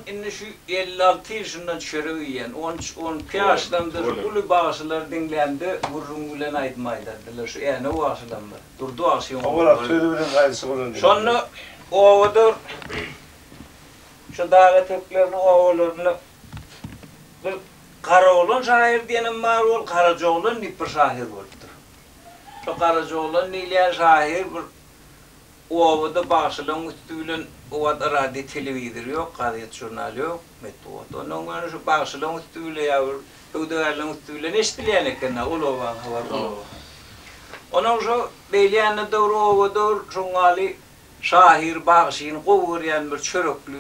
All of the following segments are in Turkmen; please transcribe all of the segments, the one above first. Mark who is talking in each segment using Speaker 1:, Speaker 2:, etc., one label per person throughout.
Speaker 1: indi şu 56 ýyl şundan çörek iýen. On üç, on iki ýaşlamda şu uly bagşylary diňlämde gürrüň bilen aýdym aýdardylar. Şu Änew bagşylam bar. Durdy bagşyň ogly.
Speaker 2: Owalam sözi bilen aýdyşy bolan diýip.
Speaker 1: Şonda obada şu dag etekleriniň obalarynda bir Garaoglan şahyr diýenem bar bol, Garajaoglan diýip bir şahyr bolupdyr. Şo Garajaoglan diýilýän şahyr bir obada bagşylaryň üsti bilen o wagt radio, telewizor ýok, gazet-žurnal ýok, metbugat. Ondan görä şu bagşylaryň üsti bile ýa bir söwdagärleriň üsti bilen eşidilýän eken-dä ol obaň habary bu oba. Onuň şo beýle ýanda bir obada bir şoňňaly şahyr bagşyny gowy görýän bir çörekli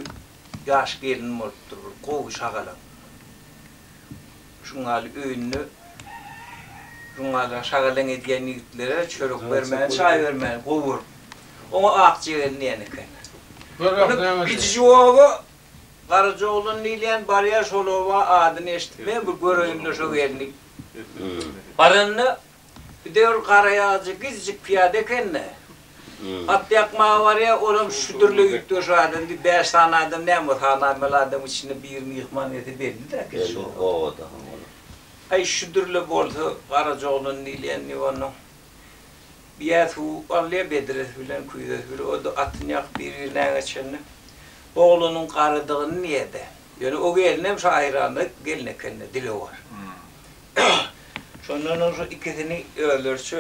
Speaker 1: ýaş gelin bolupdyr bir gowy şagalaň. Şuňňaly öýünde şuňňaly şagalaň edýän ýigitlere çörek bermäni, çaý bermäni gowy görüp, oňa Akja gelin diýen ekenler. Ony kiçijik oba Garajaoglan diýilýän barýar şol oba adyny eşidip men bir göreýin-le şo gelni. Baranda Bir döwür garaýagyjy gijijik pyýada eken-de. At ýakmaga barýar, olam şüdürli üýtgeşik adam diýip, bäş sany adam näme o sanaýmaly adamyň içinde biri myhman gelse belli-dä kiçi
Speaker 3: Belli, obada hem olar.
Speaker 1: Aý, şüdürli bolsa Garajaoglan diýilýän diýip onuň. Biýä suw alýar bedresi bilen, küýzesi bilen, o-da atyny ýakyp bir-birine geçende, bu oglanyň garadygyny diýýär-de. Ýöne o gelinem şo aýranda gelin eken-de, dilewar. Şondan soň şu ikisini özleriçe,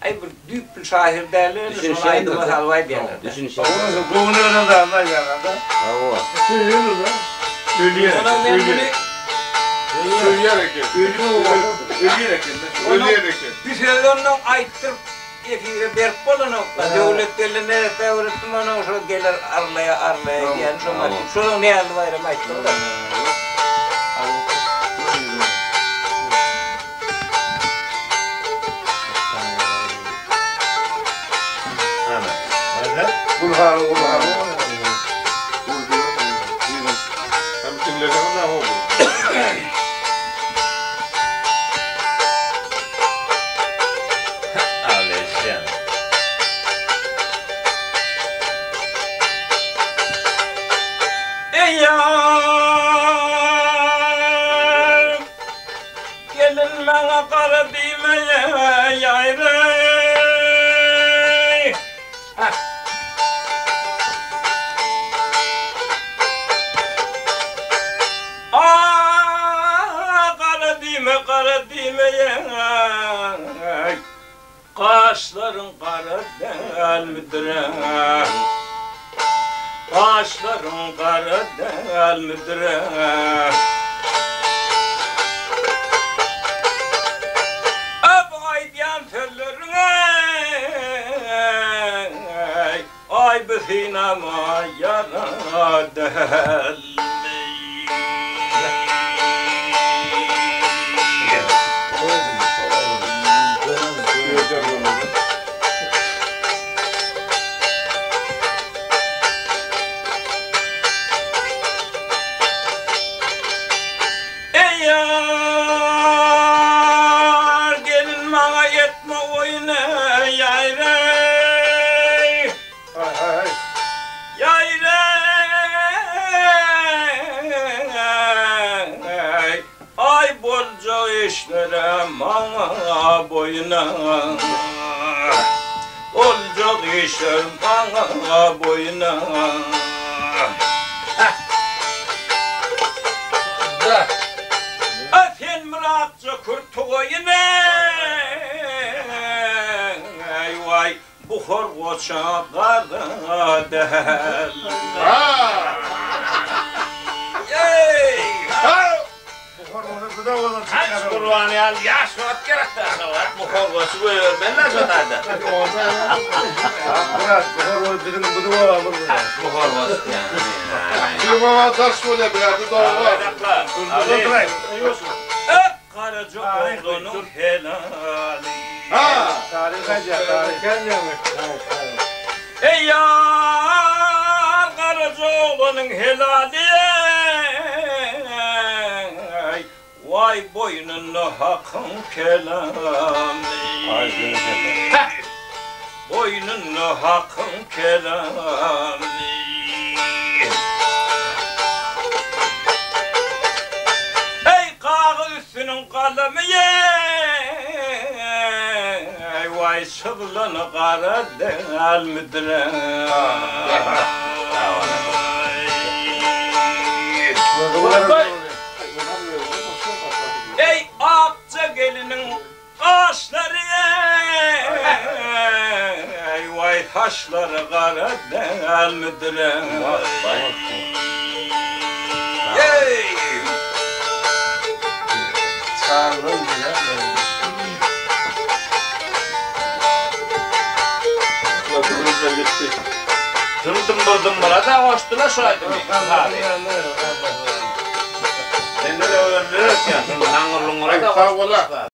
Speaker 1: aý bir düýpli şahyr däldir indi, şony aýdyma salyp aýdýarlar-da.
Speaker 3: Düşünişýän.
Speaker 2: Göwni gelen zadyny aýdýarlar-da.
Speaker 3: Hawa.
Speaker 2: Söýýändir-de. Ölýär.
Speaker 1: Onam men muny.
Speaker 4: Söýýär eken. Ölýär eken-de. Ölýär eken.
Speaker 1: Bir sözi ondan aýtdyryp efire berip bolanok-da. Döwletgeldi neresse öwretdim onuň şo geler arlaýa arlaýa diýýäni şoň aýtdym. Şonuň Näzli Baýram aýtdygy-da. Eý ýar, gelin maňa gara diýme ýaýraý. Ah, gara diýme, gara diýme ýaý. Gaşlaryň gara dälmidir-ä? Gaşlaryň gara dälmidir-ä? A bu aýdýan sözleriň-eý, aý bu synama ýara dälmi? Eý ýar, gelin maňa etme oýun ýaýraý. Ýaýraý, aý boljak işlere maňa boýun Boljak işler maňa boýun A sen bir akja kürti goýun eý, waý, Bu horgoça gara däl.
Speaker 5: Haç Gurban ýaly ýaş wagt gerek däl şo wagt bu horgoçy goýbermeli-dä şo taýda. Bu horgoç diýýän.
Speaker 4: Biziň oba daş bolýar, bu ýerde doga bar.
Speaker 1: Garaja oglanyň helaly. Eý ýar, Garaja oglanyň helaly-eý, Waý, boýnunda Hakyň kelamy. Boýnunda Hakyň kelamy. Barmaklamy eý waý çyzylany gara dälmidir Eý akja geliniň gaşlary eý waý saçlary gara dälmidir Eý.
Speaker 5: Şuny dymbur-dymbura-da goşdular şu aýdymy. Sende-de öwrendiler öýtýän, şuny laňňur-luňňura-da goşdular.